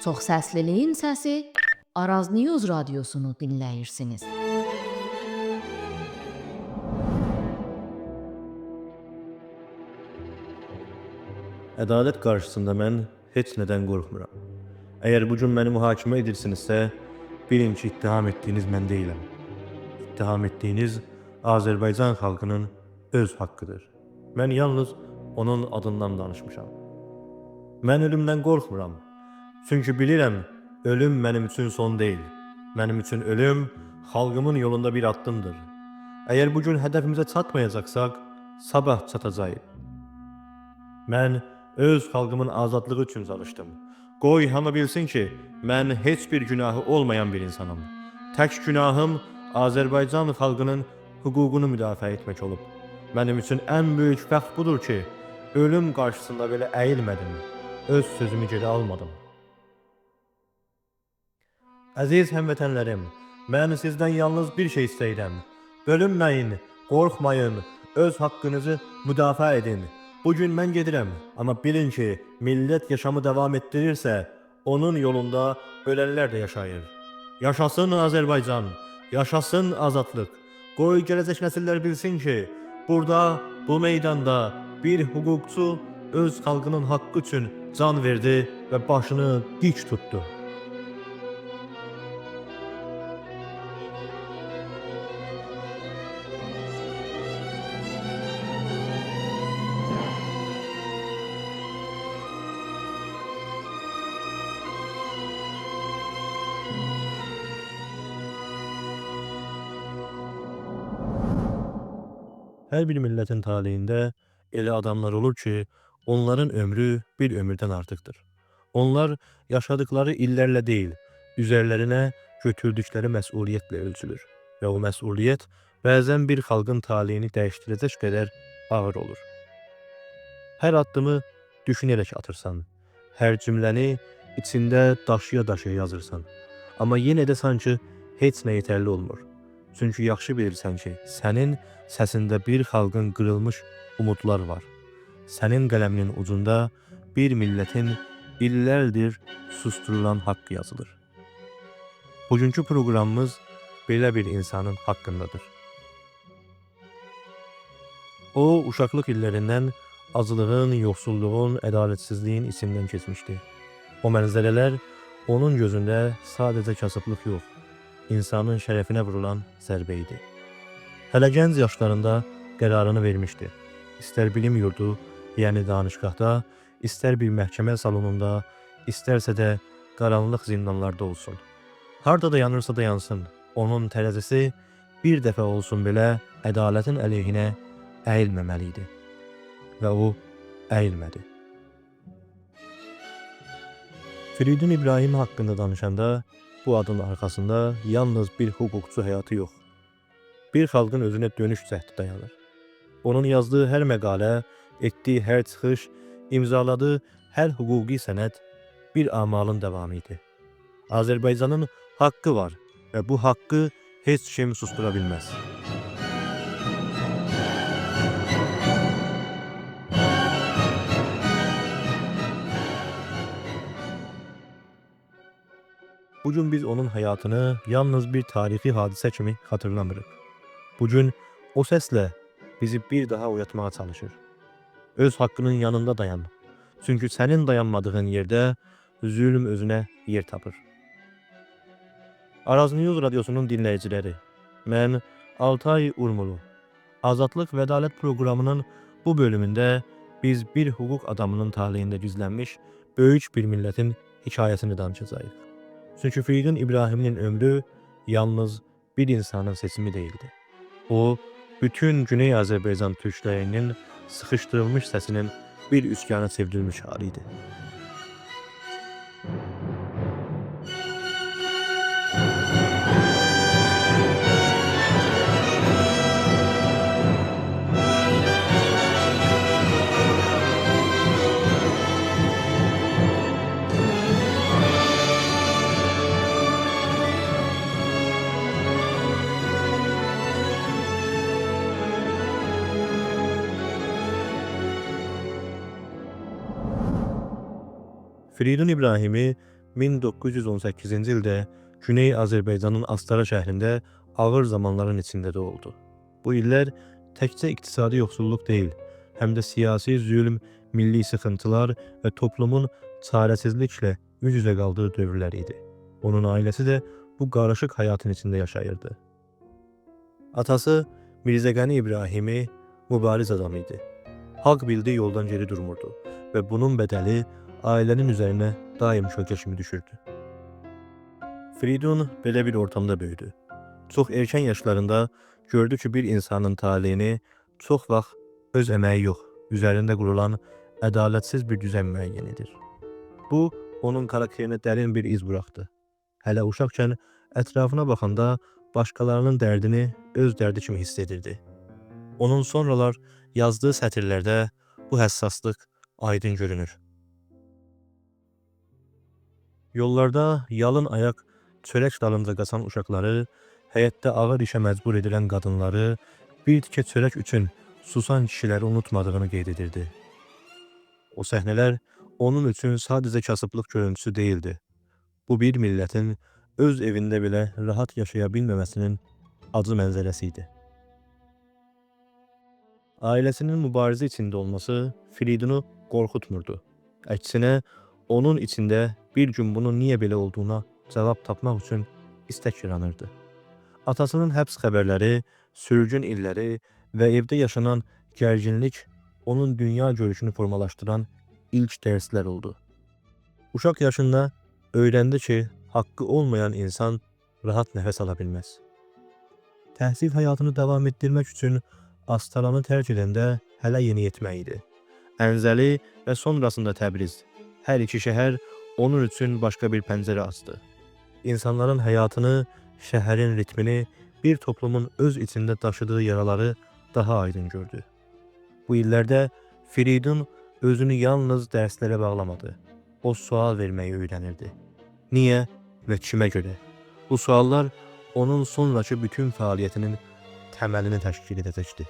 Çox səsliliyin səsi Araz News Radyosunu dinləyirsiniz. Ədalət qarşısında mən heç nədən qorxmuram. Əgər bu gün məni mühakimə edirsinizsə, bilin ki, ittiham etdiyiniz mən deyiləm. İttiham etdiyiniz Azərbaycan xalqının öz haqqıdır. Mən yalnız onun adından danışmışam. Mən ölümdən qorxmuram. Çünki bilirəm, ölüm mənim üçün son deyil. Mənim üçün ölüm xalqımın yolunda bir addımdır. Əgər bu gün hədəfimizə çatmayacaqsaq, sabah çatacağıq. Mən öz xalqımın azadlığı üçün çalışdım. Qoy hamı bilsin ki, mən heç bir günahı olmayan bir insanam. Tək günahım Azərbaycan xalqının hüququnu müdafiə etmək olub. Mənim üçün ən böyük fəxr budur ki, ölüm qarşısında belə əyilmədim, öz sözümü geri almadım. Əziz həmvətənlərim, mən sizdən yalnız bir şey istəyirəm. Bölünməyin, qorxmayın, öz haqqınızı müdafiə edin. Bugün mən gedirəm, amma bilin ki, millət yaşamı davam etdirirsə, onun yolunda ölənlər də yaşayır. Yaşasın Azərbaycan, yaşasın azadlıq. Qoy gələcək nəsillər bilsin ki, burada, bu meydanda bir hüquqçu öz xalqının haqqı üçün can verdi və başını dik tutdu. Hər bir millətin taleyində elə adamlar olur ki, onların ömrü bir ömürdən artıqdır. Onlar yaşadıkları illərlə deyil, üzərlərinə götürdükləri məsuliyyətlə ölçülür və o məsuliyyət bəzən bir xalqın taleyini dəyişdirəcək qədər ağır olur. Hər addımı düşünərək atırsan, hər cümləni içində daşıya-daşıya yazırsan. Amma yenə də sanki heç nə yetərli olmur. Çünki yaxşı bilirsən ki, sənin səsində bir xalqın qırılmış umudlar var. Sənin qələminin ucunda bir millətin illərdir susturulan haqqı yazılır. Bugünkü proqramımız belə bir insanın haqqındadır. O, uşaqlıq illərindən aclığın, yoxsulluğun, ədalətsizliyin içindən keçmişdi. O mənzərələr onun gözündə sadəcə kasıblıq yox, insanın şərəfinə vurulan zərbə idi. Hələ gənc yaşlarında qərarını vermişdi. İstər bilim yurdu, yəni danışgahda, istər bir məhkəmə salonunda, istərsə də qaranlıq zindanlarda olsun. Harda da yanırsa da yansın, onun tərəzisi bir dəfə olsun belə ədalətin əleyhinə əyilməməli idi. Və o əyilmədi. Firidun İbrahim haqqında danışanda bu adın arxasında yalnız bir hüquqçu həyatı yox, bir xalqın özünə dönüş cəhdi dayanır. Onun yazdığı hər məqalə, etdiyi hər çıxış, imzaladığı hər hüquqi sənəd bir amalın davamı idi. Azərbaycanın haqqı var və bu haqqı heç kim susdura bilməz. Bugün biz onun həyatını yalnız bir tarixi hadisə kimi xatırlamırıq. Bugün o səslə bizi bir daha oyatmağa çalışır. Öz haqqının yanında dayan. Çünki sənin dayanmadığın yerdə zülm özünə yer tapır. Araz News Radyosunun dinləyiciləri, mən Altay Urmulu. Azadlıq və Ədalət proqramının bu bölümündə biz bir hüquq adamının taleyində gizlənmiş böyük bir millətin hekayəsini danışacağıq. Çünki Firidun İbrahiminin ömrü yalnız bir insanın seçimi değildi. O, bütün Güney Azərbaycan türklərinin sıxışdırılmış səsinin bir üsyana çevrilmiş hali idi. Firidun İbrahimi 1918-ci ildə Güney Azərbaycanın Astara şəhrində ağır zamanların içində doğuldu. Bu illər təkcə iqtisadi yoxsulluq deyil, həm də siyasi zülm, milli sıxıntılar və toplumun çarəsizliklə üz-üzə qaldığı dövrlər idi. Onun ailəsi də bu qarışıq həyatın içində yaşayırdı. Atası Mirzəqəni İbrahimi mübariz adam idi. Haqq bildiyi yoldan geri durmurdu və bunun bədəli ailənin üzərinə daim kölgə kimi düşürdü. Firidun belə bir ortamda böyüdü. Çox erkən yaşlarında gördü ki, bir insanın taleyini çox vaxt öz əməyi yox, üzərində qurulan ədalətsiz bir düzən müəyyən edir. Bu, onun karakterinə dərin bir iz buraxdı. Hələ uşaqkən ətrafına baxanda başqalarının dərdini öz dərdi kimi hiss edirdi. Onun sonralar yazdığı sətirlərdə bu həssaslıq aydın görünür. Yollarda yalın ayaq çörək dalınca qaçan uşaqları, həyətdə ağır işə məcbur edilən qadınları, bir tikə çörək üçün susan kişiləri unutmadığını qeyd edirdi. O səhnələr onun üçün sadəcə kasıblıq görüntüsü deyildi. Bu bir millətin öz evində belə rahat yaşaya bilməməsinin acı mənzərəsi idi. Ailəsinin mübarizə içində olması Firidunu qorxutmurdu. Əksinə, onun içində bir gün bunun niyə belə olduğuna cavab tapmaq üçün istək yaranırdı. Atasının həbs xəbərləri, sürgün illəri və evdə yaşanan gərginlik onun dünya görüşünü formalaşdıran ilk dərslər oldu. Uşaq yaşında öyrəndi ki, haqqı olmayan insan rahat nəfəs ala bilməz. Təhsil həyatını davam etdirmək üçün Astaranı tərk edəndə hələ yeniyetmə idi. Ənzəli və sonrasında Təbriz. Hər iki şəhər onun üçün başqa bir pəncərə açdı. İnsanların həyatını, şəhərin ritmini, bir toplumun öz içində daşıdığı yaraları daha aydın gördü. Bu illərdə Firidun özünü yalnız dərslərə bağlamadı. O sual verməyi öyrənirdi. Niyə və kimə görə? Bu suallar onun sonrakı bütün fəaliyyətinin təməlini təşkil edəcəkdi.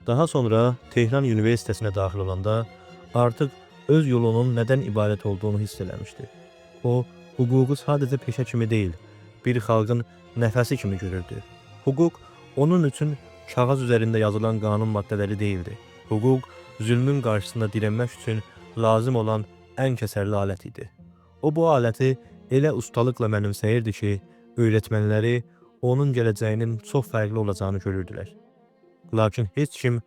Daha sonra Tehran Üniversitesinə daxil olanda artıq öz yolunun nədən ibarət olduğunu hiss eləmişdi. O, hüququ sadəcə peşə kimi deyil, bir xalqın nəfəsi kimi görürdü. Hüquq onun üçün kağız üzərində yazılan qanun maddələri deyildi. Hüquq zülmün qarşısında dirənmək üçün lazım olan ən kəsərli alət idi. O bu aləti elə ustalıqla mənimsəyirdi ki, öyrətmənləri onun gələcəyinin çox fərqli olacağını görürdülər. Lakin heç kim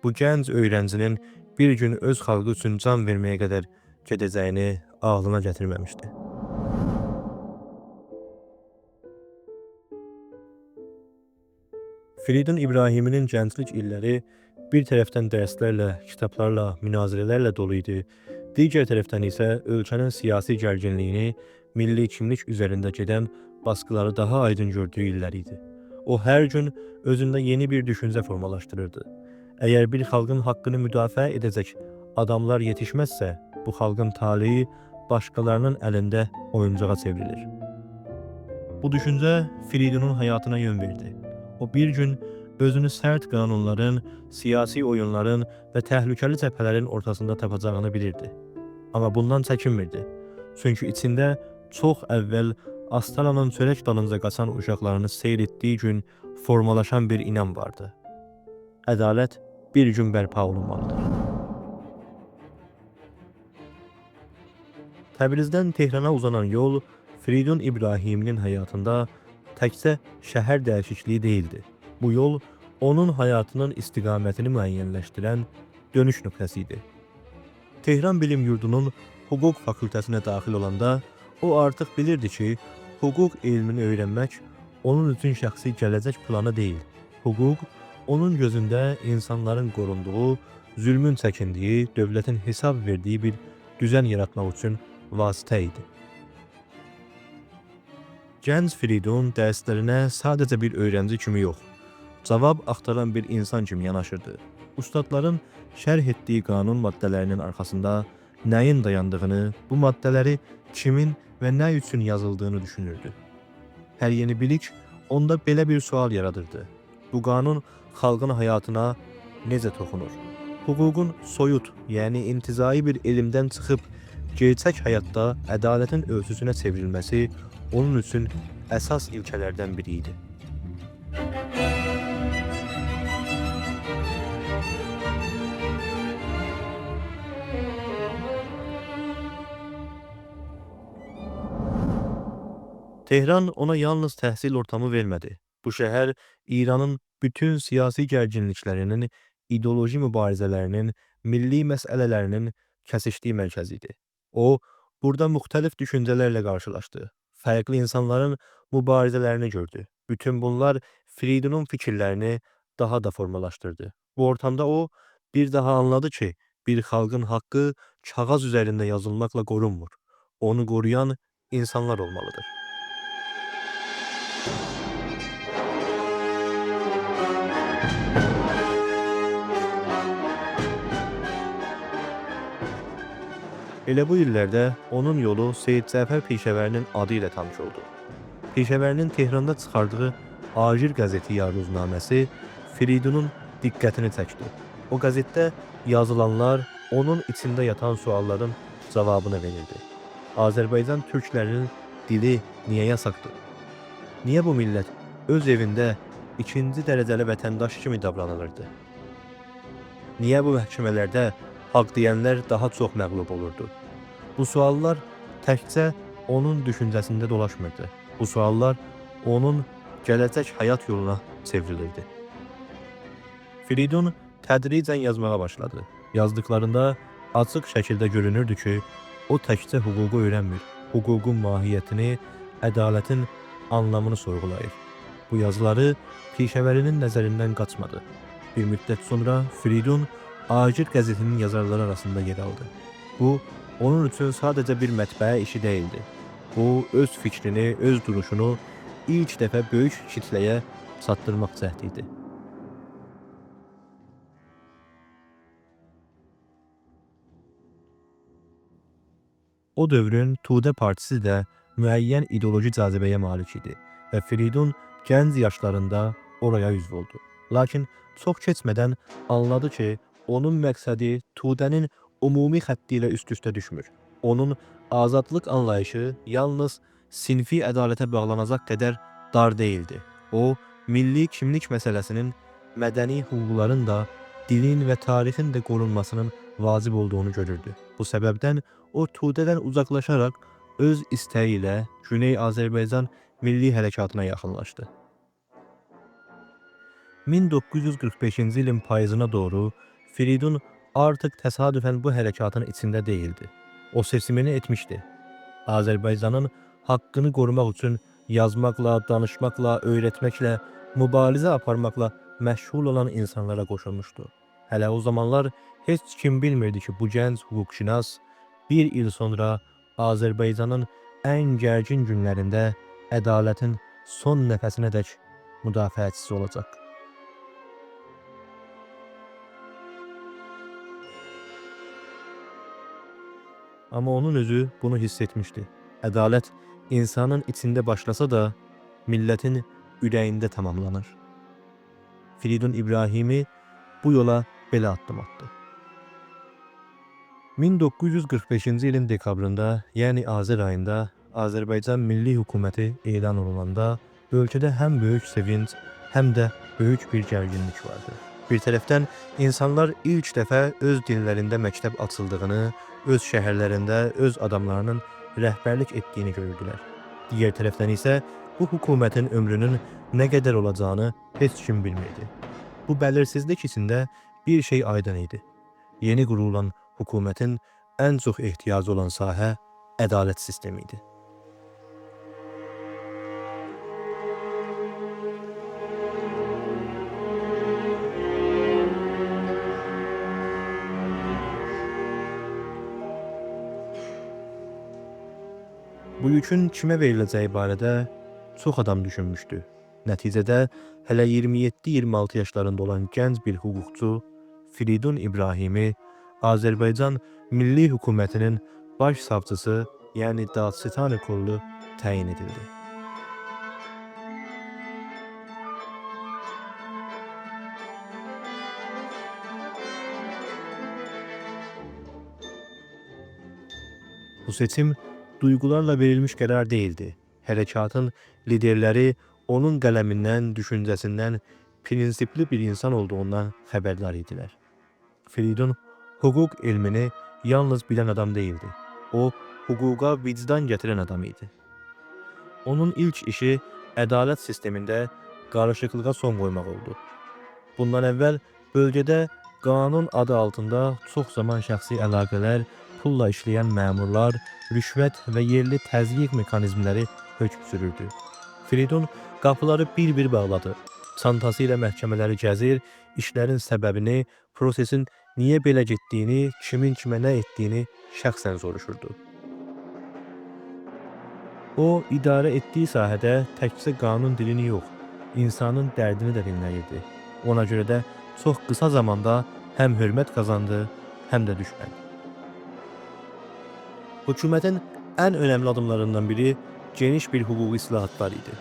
bu gənc öyrəncinin bir gün öz xalqı üçün can verməyə qədər gedəcəyini ağlına gətirməmişdi. Firidun İbrahiminin gənclik illəri bir tərəfdən dərslərlə, kitablarla, münazirələrlə dolu idi. Digər tərəfdən isə ölkənin siyasi gərginliyini, milli kimlik üzərində gedən baskıları daha aydın gördüyü illər idi. O hər gün özündə yeni bir düşüncə formalaşdırırdı. Əgər bir xalqın haqqını müdafiə edəcək adamlar yetişməzsə, bu xalqın taleyi başqalarının əlində oyuncağa çevrilir. Bu düşüncə Firidunun həyatına yön verdi. O bir gün özünü sərt qanunların, siyasi oyunların və təhlükəli cəbhələrin ortasında tapacağını bilirdi. Amma bundan çəkinmirdi. Çünki içində çox əvvəl Astaranın çörək dalınca qaçan uşaqlarını seyr etdiyi gün formalaşan bir inam vardı. Ədalət bir gün bərpa olunmalıdır. Təbrizdən Tehrana uzanan yol Firidun İbrahiminin həyatında təkcə şəhər dəyişikliyi deyildi. Bu yol onun həyatının istiqamətini müəyyənləşdirən dönüş nöqtəsi idi. Tehran Bilim Yurdunun hüquq fakültəsinə daxil olanda o artıq bilirdi ki, hüquq elmini öyrənmək onun üçün şəxsi gələcək planı deyil. Hüquq onun gözündə insanların qorunduğu, zülmün çəkindiyi, dövlətin hesab verdiyi bir düzən yaratmaq üçün vasitə idi. Gənc Firidun dərslərinə sadəcə bir öyrənci kimi yox, cavab axtaran bir insan kimi yanaşırdı. Ustadların şərh etdiyi qanun maddələrinin arxasında nəyin dayandığını, bu maddələri kimin və nə üçün yazıldığını düşünürdü. Hər yeni bilik onda belə bir sual yaradırdı. Bu qanun xalqın həyatına necə toxunur? Hüququn soyut, yəni intizai bir elmdən çıxıb gerçək həyatda ədalətin ölçüsünə çevrilməsi onun üçün əsas ilkələrdən biri idi. Tehran ona yalnız təhsil ortamı vermədi. Bu şəhər İranın bütün siyasi gərginliklərinin, ideoloji mübarizələrinin, milli məsələlərinin kəsişdiyi mərkəz idi. O, burada müxtəlif düşüncələrlə qarşılaşdı. Fərqli insanların mübarizələrini gördü. Bütün bunlar Firidunun fikirlərini daha da formalaşdırdı. Bu ortamda o, bir daha anladı ki, bir xalqın haqqı kağız üzərində yazılmaqla qorunmur. Onu qoruyan insanlar olmalıdır. Elə bu illərdə onun yolu Seyid Cəfər Pişəvərinin adı ilə tanış oldu. Pişəvərinin Tehranda çıxardığı Agir qəzeti yarruznaməsi Firidunun diqqətini çəkdi. O qəzetdə yazılanlar onun içində yatan sualların cavabını verirdi. Azərbaycan türklərinin dili niyə yasaqdır? Niyə bu millət öz evində ikinci dərəcəli vətəndaş kimi davranılırdı? Niyə bu məhkəmələrdə haqq deyənlər daha çox məğlub olurdu? Bu suallar təkcə onun düşüncəsində dolaşmırdı. Bu suallar onun gələcək həyat yoluna çevrilirdi. Firidun tədricən yazmağa başladı. Yazdıqlarında açıq şəkildə görünürdü ki, o təkcə hüququ öyrənmir, hüququn mahiyyətini, ədalətin anlamını sorğulayır. Bu yazıları Pişəvərinin nəzərindən qaçmadı. Bir müddət sonra Firidun Agir qəzetinin yazarları arasında yer aldı. Bu, onun üçün sadəcə bir mətbəə işi deyildi. Bu, öz fikrini, öz duruşunu ilk dəfə böyük kitləyə çatdırmaq cəhdi idi. O dövrün Tudə Partisi də müəyyən ideoloji cazibəyə malik idi və Firidun gənc yaşlarında oraya üzv oldu. Lakin çox keçmədən anladı ki, onun məqsədi Tudənin ümumi xətti ilə üst-üstə düşmür. Onun azadlıq anlayışı yalnız sinfi ədalətə bağlanacaq qədər dar deyildi. O, milli kimlik məsələsinin, mədəni hüquqların da, dilin və tarixin də qorunmasının vacib olduğunu görürdü. Bu səbəbdən o Tudədən uzaqlaşaraq öz istəyi ilə Güney Azərbaycan Milli Hərəkatına yaxınlaşdı. 1945-ci ilin payızına doğru Firidun artıq təsadüfən bu hərəkatın içində deyildi. O seçimini etmişdi. Azərbaycanın haqqını qorumaq üçün yazmaqla, danışmaqla, öyrətməklə, mübarizə aparmaqla məşğul olan insanlara qoşulmuşdu. Hələ o zamanlar heç kim bilmirdi ki, bu gənc hüquqşünas bir il sonra Azərbaycanın ən gərgin günlərində ədalətin son nəfəsinədək müdafiəçisi olacaq. Amma onun özü bunu hiss etmişdi. Ədalət insanın içində başlasa da millətin ürəyində tamamlanır. Firidun İbrahimi bu yola belə addım atdı. 1945-ci ilin dekabrında, yəni Azər ayında Azərbaycan Milli Hökuməti elan olunanda ölkədə həm böyük sevinc, həm də böyük bir gərginlik vardı. Bir tərəfdən insanlar ilk dəfə öz dillərində məktəb açıldığını, öz şəhərlərində öz adamlarının rəhbərlik etdiyini görürdülər. Digər tərəfdən isə bu hökumətin ömrünün nə qədər olacağını heç kim bilmirdi. Bu bəlirsizlik içində bir şey aydın idi. Yeni qurulan hökumətin ən çox ehtiyacı olan sahə ədalət sistemi idi. Bu yükün kimə veriləcəyi barədə çox adam düşünmüşdü. Nəticədə hələ 27-26 yaşlarında olan gənc bir hüquqçu Firidun İbrahimi Azərbaycan Milli Hökumətinin baş savcısı, yəni Dadsitan Kullu təyin edildi. Bu seçim duygularla verilmiş qərar değildi. Hərəkatın liderləri onun qələmindən, düşüncəsindən prinsipli bir insan olduğundan xəbərdar idilər. Firidun hüquq elmini yalnız bilən adam değildi. O, hüquqa vicdan gətirən adam idi. Onun ilk işi ədalət sistemində qarışıqlığa son qoymaq oldu. Bundan əvvəl bölgədə qanun adı altında çox zaman şəxsi əlaqələr, pulla işləyən məmurlar, rüşvət və yerli təzyiq mexanizmləri hökm sürürdü. Firidun qapıları bir-bir bağladı. Çantası ilə məhkəmələri gəzir, işlərin səbəbini, prosesin niyə belə getdiyini, kimin kimə nə etdiyini şəxsən soruşurdu. O, idarə etdiyi sahədə təkcə qanun dilini yox, insanın dərdini də dinləyirdi. Ona görə də çox qısa zamanda həm hörmət qazandı, həm də düşmən. Hökumətin ən önəmli adımlarından biri geniş bir hüquqi islahatlar idi.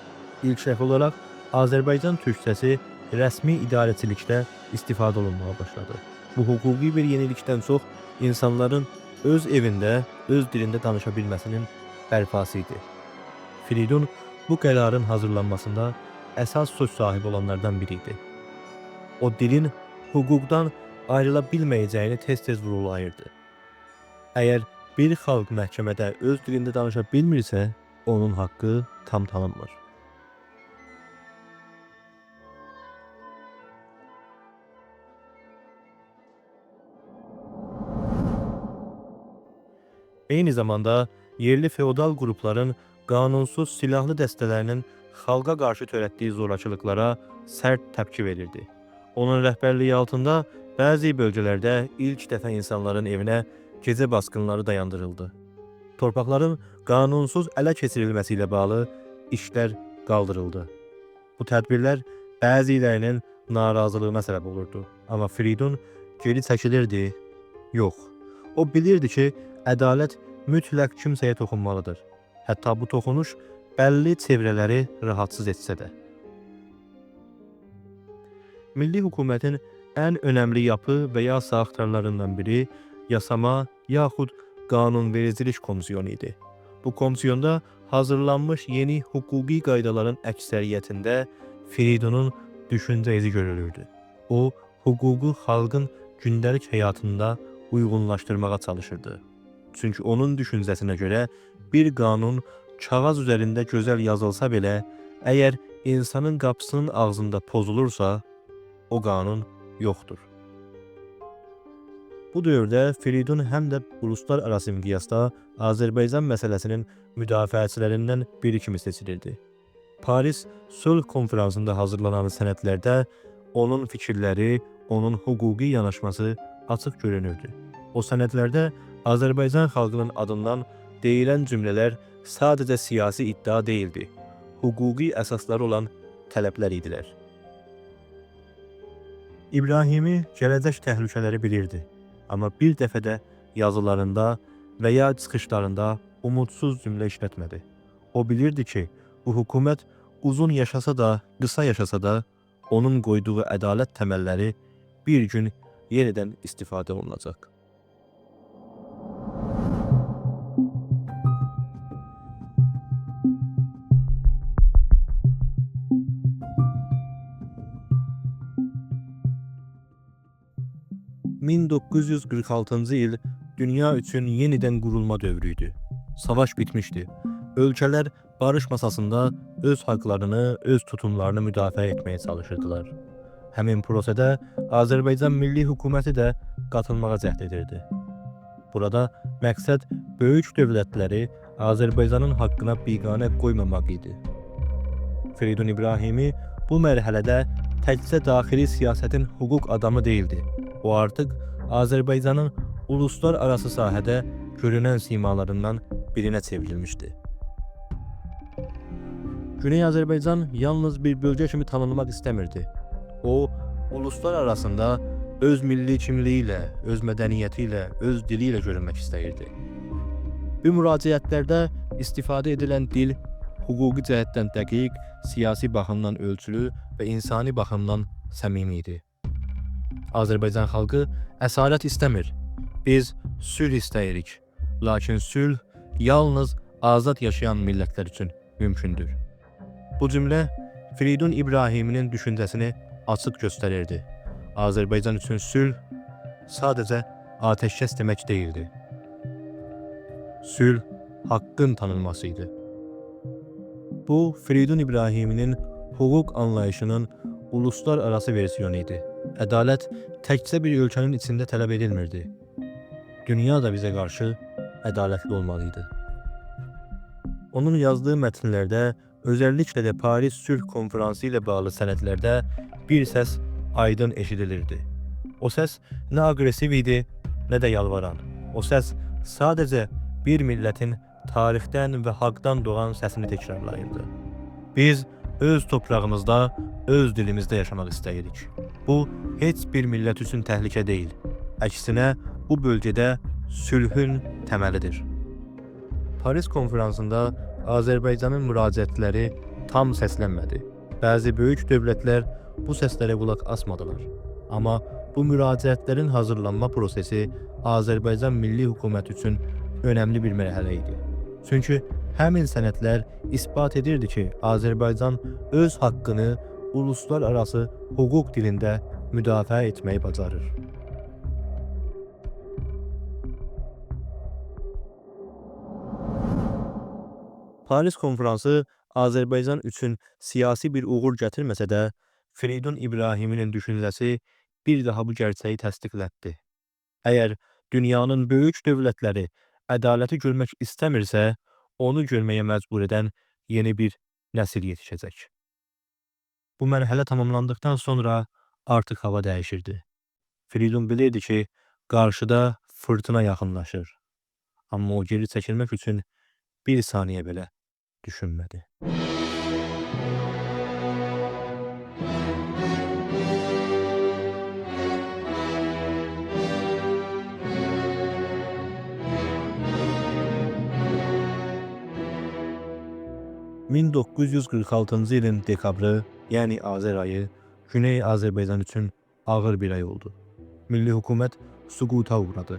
İlk dəfə olaraq Azərbaycan türkçəsi rəsmi idarəçilikdə istifadə olunmağa başladı. Bu hüquqi bir yenilikdən çox insanların öz evində, öz dilində danışa bilməsinin bərpası idi. Firidun bu qərarın hazırlanmasında əsas söz sahibi olanlardan biri idi. O dilin hüquqdan ayrıla bilməyəcəyini tez-tez vurğulayırdı. Əgər bir xalq məhkəmədə öz dilində danışa bilmirsə, onun haqqı tam tanınmır. Eyni zamanda yerli feodal qrupların qanunsuz silahlı dəstələrinin xalqa qarşı törətdiyi zorakılıqlara sərt təpki verirdi. Onun rəhbərliyi altında bəzi bölgələrdə ilk dəfə insanların evinə gecə basqınları dayandırıldı. Torpaqların qanunsuz ələ keçirilməsi ilə bağlı işlər qaldırıldı. Bu tədbirlər bəzilərinin narazılığına səbəb olurdu. Amma Firidun geri çəkilirdi. Yox. O bilirdi ki, ədalət mütləq kimsəyə toxunmalıdır. Hətta bu toxunuş bəlli çevrələri rahatsız etsə də. Milli hökumətin ən önəmli yapı və ya sahtarlarından biri yasama yaxud qanunvericilik komisyonu idi. Bu komisyonda hazırlanmış yeni hüquqi qaydaların əksəriyyətində Firidunun düşüncə izi görülürdü. O, hüququ xalqın gündəlik həyatında uyğunlaşdırmağa çalışırdı. Çünki onun düşüncəsinə görə bir qanun kağız üzərində gözəl yazılsa belə, əgər insanın qapısının ağzında pozulursa, o qanun yoxdur. Bu dövrdə Firidun həm də uluslararası miqyasda Azərbaycan məsələsinin müdafiəçilərindən biri kimi seçilirdi. Paris Sülh Konfransında hazırlanan sənədlərdə onun fikirləri, onun hüquqi yanaşması açıq görünürdü. O sənədlərdə Azərbaycan xalqının adından deyilən cümlələr sadəcə siyasi iddia deyildi, hüquqi əsasları olan tələblər idilər. İbrahimi gələcək təhlükələri bilirdi. Amma bir dəfə də yazılarında və ya çıxışlarında umudsuz cümlə işlətmədi. O bilirdi ki, bu hökumət uzun yaşasa da, qısa yaşasa da, onun qoyduğu ədalət təməlləri bir gün yenidən istifadə olunacaq. ...1946-cı il dünya üçün yenidən qurulma dövrü idi. Savaş bitmişdi. Ölkələr barış masasında öz haqlarını, öz tutumlarını müdafiə etməyə çalışırdılar. Həmin prosedə Azərbaycan Milli Hökuməti də qatılmağa cəhd edirdi. Burada məqsəd böyük dövlətləri Azərbaycanın haqqına biganə qoymamaq idi. Firidun İbrahimi bu mərhələdə təkcə daxili siyasətin hüquq adamı deyildi. O artıq Azərbaycanın uluslararası sahədə görünən simalarından birinə çevrilmişdi. Güney Azərbaycan yalnız bir bölgə kimi tanınmaq istəmirdi. O, uluslar arasında Öz milli kimliyi ilə, öz mədəniyyəti ilə, öz dili ilə görünmək istəyirdi. Bu müraciətlərdə istifadə edilən dil hüquqi cəhətdən dəqiq, siyasi baxımdan ölçülü və insani baxımdan səmimi idi. Azərbaycan xalqı əsarət istəmir. Biz sülh istəyirik. Lakin sülh yalnız azad yaşayan millətlər üçün mümkündür. Bu cümlə Firidun İbrahiminin düşüncəsini açıq göstərirdi. Azərbaycan üçün sülh sadəcə atəşkəs demək deyildi. Sülh haqqın tanınması idi. Bu Firidun İbrahiminin hüquq anlayışının uluslararası versiyonu idi. Ədalət təkcə bir ölkənin içində tələb edilmirdi. Dünya da bizə qarşı ədalətli olmalı idi. Onun yazdığı mətnlərdə, özellikle də Paris Sülh Konferansı ilə bağlı sənədlərdə bir səs aydın eşidilirdi. O səs nə aqressiv idi, nə də yalvaran. O səs sadəcə bir millətin tarixdən və haqdan doğan səsini təkrarlayırdı. Biz öz toprağımızda, öz dilimizdə yaşamaq istəyirik. Bu heç bir millət üçün təhlükə deyil. Əksinə, bu bölgədə sülhün təməlidir. Paris konfransında Azərbaycanın müraciətləri tam səslənmədi. Bəzi böyük dövlətlər bu səslərə qulaq asmadılar. Amma bu müraciətlərin hazırlanma prosesi Azərbaycan Milli Hökuməti üçün önəmli bir mərhələ idi. Çünki həmin sənədlər isbat edirdi ki, Azərbaycan öz haqqını uluslararası hüquq dilində müdafiə etməyi bacarır. Paris konfransı Azərbaycan üçün siyasi bir uğur gətirməsə də, Firidun İbrahiminin düşüncəsi bir daha bu gerçəyi təsdiqlətdi. Əgər dünyanın böyük dövlətləri ədaləti görmək istəmirsə, onu görməyə məcbur edən yeni bir nəsil yetişəcək. Bu mərhələ tamamlandıqdan sonra artıq hava dəyişirdi. Firidun bilirdi ki, qarşıda fırtına yaxınlaşır. Amma o geri çəkilmək üçün bir saniyə belə düşünmədi. ...1946-cı ilin dekabrı, yəni Azər ayı, Güney Azərbaycan üçün ağır bir ay oldu. Milli hökumət süquta uğradı.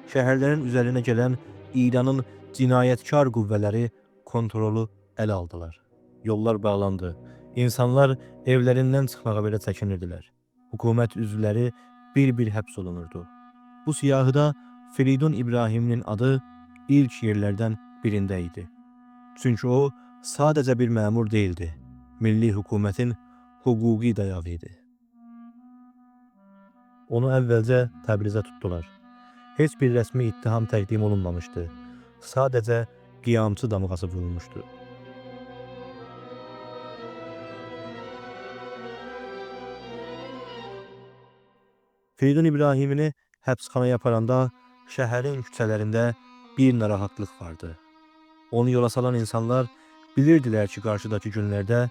Şəhərlərin üzərinə gələn İranın cinayətkar qüvvələri kontrolu ələ aldılar. Yollar bağlandı. İnsanlar evlərindən çıxmağa belə çəkinirdilər. Hökumət üzvləri bir-bir həbs olunurdu. Bu siyahıda Firidun İbrahiminin adı ilk yerlərdən birində idi. Çünki o sadəcə bir məmur deyildi. Milli hökumətin hüquqi dayağı idi. Onu əvvəlcə Təbrizə tutdular. Heç bir rəsmi ittiham təqdim olunmamışdı. Sadəcə qiyamçı damğası vurulmuşdu. Firidun İbrahimini həbsxanaya aparanda şəhərin küçələrində bir narahatlıq vardı. Onu yola salan insanlar bilirdilər ki, qarşıdakı günlərdə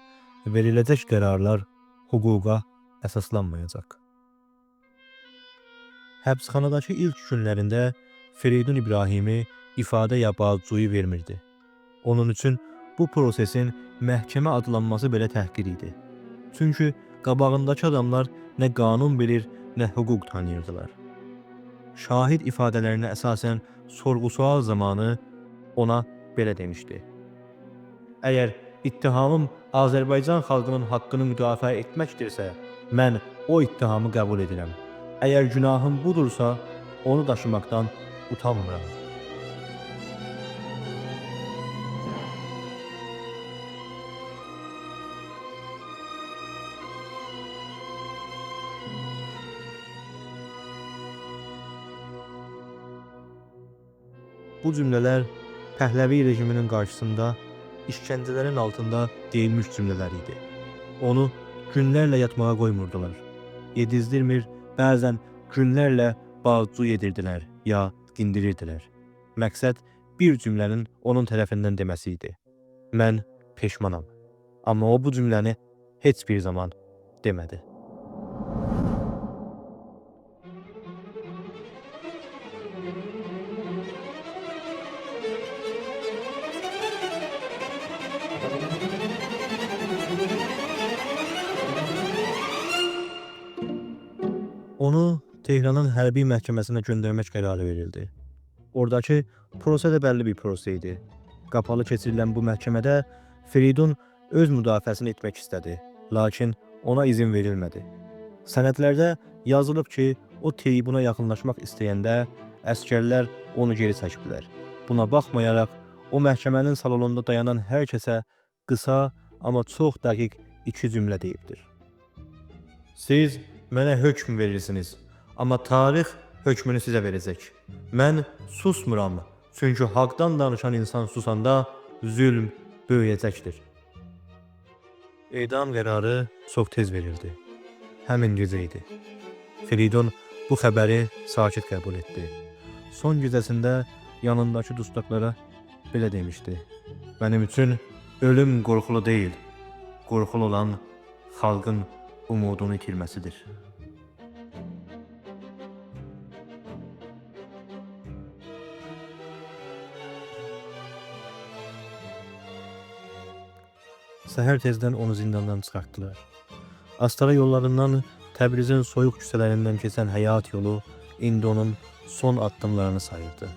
veriləcək qərarlar hüquqa əsaslanmayacaq. Həbsxanadakı ilk günlərində Firidun İbrahimi ifadə ya bazcuyu vermirdi. Onun üçün bu prosesin məhkəmə adlanması belə təhqir idi. Çünki qabağındakı adamlar nə qanun bilir, nə hüquq tanıyırdılar. Şahid ifadələrinə əsasən sorğu-sual zamanı ona belə demişdi. Əgər ittihamım Azərbaycan xalqının haqqını müdafiə etməkdirsə, mən o ittihamı qəbul edirəm. Əgər günahım budursa, onu daşımaqdan utanmıram. Bu cümlələr Pəhləvi rejiminin qarşısında işgəncələrin altında deyilmiş cümlələr idi. Onu günlərlə yatmağa qoymurdular. Yedizdirmir, bəzən günlərlə bazcu yedirdilər ya dindirirdilər. Məqsəd bir cümlənin onun tərəfindən deməsi idi. Mən peşmanam. Amma o bu cümləni heç bir zaman demədi. Tehranın hərbi məhkəməsinə göndərmək qərarı verildi. Oradakı proses də bəlli bir proses idi. Qapalı keçirilən bu məhkəmədə Firidun öz müdafiəsini etmək istədi, lakin ona izin verilmədi. Sənədlərdə yazılıb ki, o tribuna yaxınlaşmaq istəyəndə əsgərlər onu geri çəkiblər. Buna baxmayaraq, o məhkəmənin salonunda dayanan hər kəsə qısa, amma çox dəqiq iki cümlə deyibdir. Siz mənə hökm verirsiniz, amma tarix hökmünü sizə verəcək. Mən susmuram, çünki haqdan danışan insan susanda zülm böyüyəcəkdir. Edam qərarı çox tez verildi. Həmin gecə idi. Firidun bu xəbəri sakit qəbul etdi. Son gecəsində yanındakı dustaqlara belə demişdi: Mənim üçün ölüm qorxulu deyil, qorxulu olan xalqın umudunu itirməsidir. Səhər tezdən onu zindandan çıxartdılar. Astara yollarından Təbrizin soyuq küçələrindən keçən həyat yolu indi onun son addımlarını sayırdı.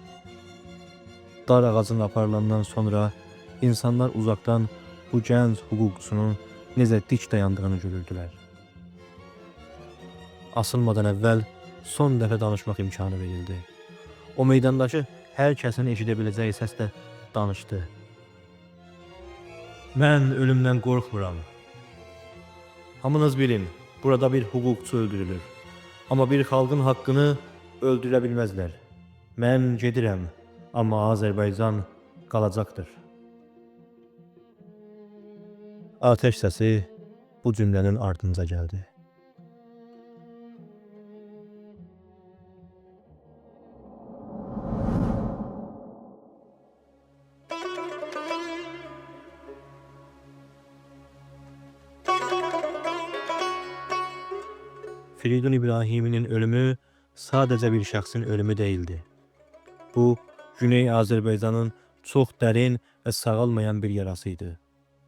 Dar ağacına aparılandan sonra insanlar uzaqdan bu gənc hüquqçunun necə dik dayandığını görürdülər. Asılmadan əvvəl son dəfə danışmaq imkanı verildi. O meydandakı hər kəsin eşidə biləcəyi səslə danışdı. Mən ölümdən qorxmuram. Hamınız bilin, burada bir hüquqçu öldürülür. Amma bir xalqın haqqını öldürə bilməzlər. Mən gedirəm, amma Azərbaycan qalacaqdır. Atəş səsi bu cümlənin ardınca gəldi. Firidun İbrahiminin ölümü sadəcə bir şəxsin ölümü deyildi. Bu, Güney Azərbaycanın çox dərin və sağalmayan bir yarası idi.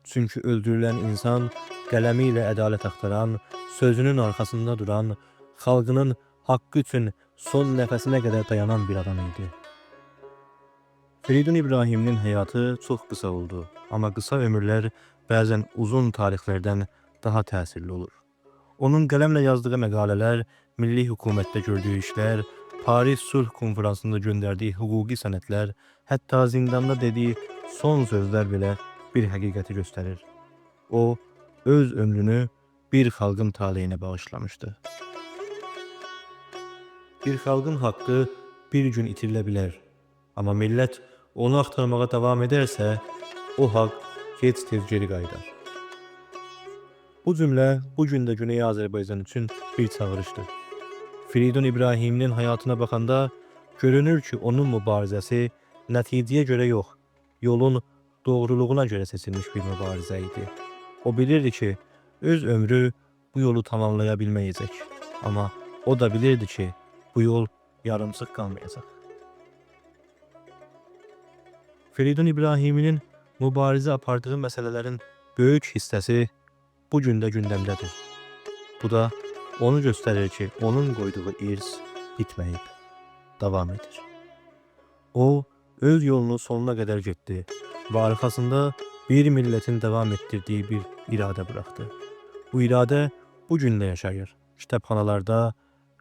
Çünki öldürülən insan qələmi ilə ədalət axtaran, sözünün arxasında duran, xalqının haqqı üçün son nəfəsinə qədər dayanan bir adam idi. Firidun İbrahiminin həyatı çox qısa oldu, amma qısa ömürlər bəzən uzun tarixlərdən daha təsirli olur. Onun qələmlə yazdığı məqalələr, milli hökumətdə gördüyü işlər, Paris Sülh Konfransında göndərdiyi hüquqi sənədlər, hətta zindanda dediyi son sözlər belə bir həqiqəti göstərir. O, öz ömrünü bir xalqın taleyinə bağışlamışdı. Bir xalqın haqqı bir gün itirilə bilər. Amma millət onu axtarmağa davam edərsə, o haqq gec-tez geri qayıdar. Bu cümlə bu gün də Güney Azərbaycan üçün bir çağırışdır. Firidun İbrahiminin həyatına baxanda görünür ki, onun mübarizəsi nəticəyə görə yox, yolun doğruluğuna görə seçilmiş bir mübarizə idi. O bilirdi ki, öz ömrü bu yolu tamamlaya bilməyəcək. Amma o da bilirdi ki, bu yol yarımçıq qalmayacaq. Firidun İbrahiminin mübarizə apardığı məsələlərin böyük hissəsi bu gün də gündəmdədir. Bu da onu göstərir ki, onun qoyduğu irs bitməyib, davam edir. O, öz yolunu sonuna qədər getdi və arxasında bir millətin davam etdirdiyi bir iradə buraxdı. Bu iradə bu gün də yaşayır. Kitabxanalarda,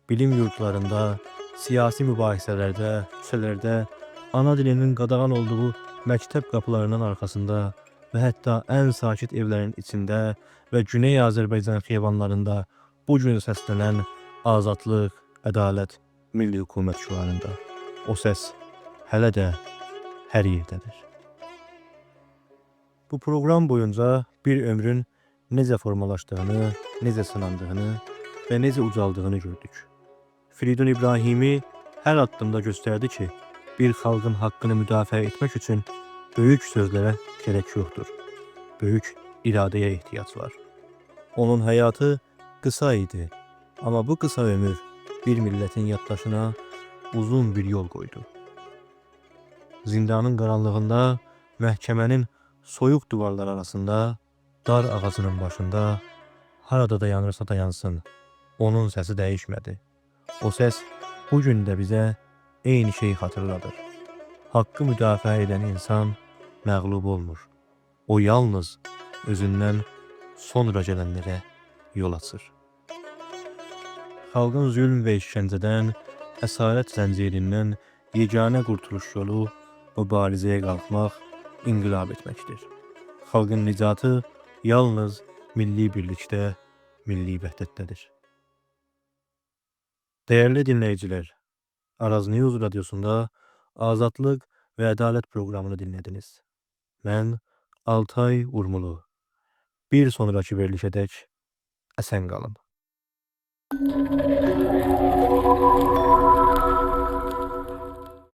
bilim yurtlarında, siyasi mübahisələrdə, küçələrdə, ana dilinin qadağan olduğu məktəb qapılarının arxasında və hətta ən sakit evlərin içində və Güney Azərbaycan xiyabanlarında bu gün səslənən azadlıq, ədalət, milli hökumət şüarında. O səs hələ də hər yerdədir. Bu proqram boyunca bir ömrün necə formalaşdığını, necə sınandığını və necə ucaldığını gördük. Firidun İbrahimi hər addımda göstərdi ki, bir xalqın haqqını müdafiə etmək üçün böyük sözlərə gərək yoxdur. Böyük iradəyə ehtiyac var. Onun həyatı qısa idi, amma bu qısa ömür bir millətin yaddaşına uzun bir yol qoydu. Zindanın qaranlığında, məhkəmənin soyuq duvarlar arasında, dar ağacının başında, harada dayanırsa dayansın, onun səsi dəyişmədi. O səs bu gün də bizə eyni şeyi xatırladır. Haqqı müdafiə edən insan məğlub olmur. O yalnız özündən sonra gələnlərə yol açır. Xalqın zülm və işgəncədən, əsarət zəncirindən yeganə qurtuluş yolu mübarizəyə qalxmaq, inqilab etməkdir. Xalqın nicatı yalnız milli birlikdə, milli vəhdətdədir. Dəyərli dinləyicilər, Araz News Radyosunda Azadlıq və Ədalət proqramını dinlədiniz. Mən Altay Urmulu. Bir sonrakı verilişədək əsən qalın.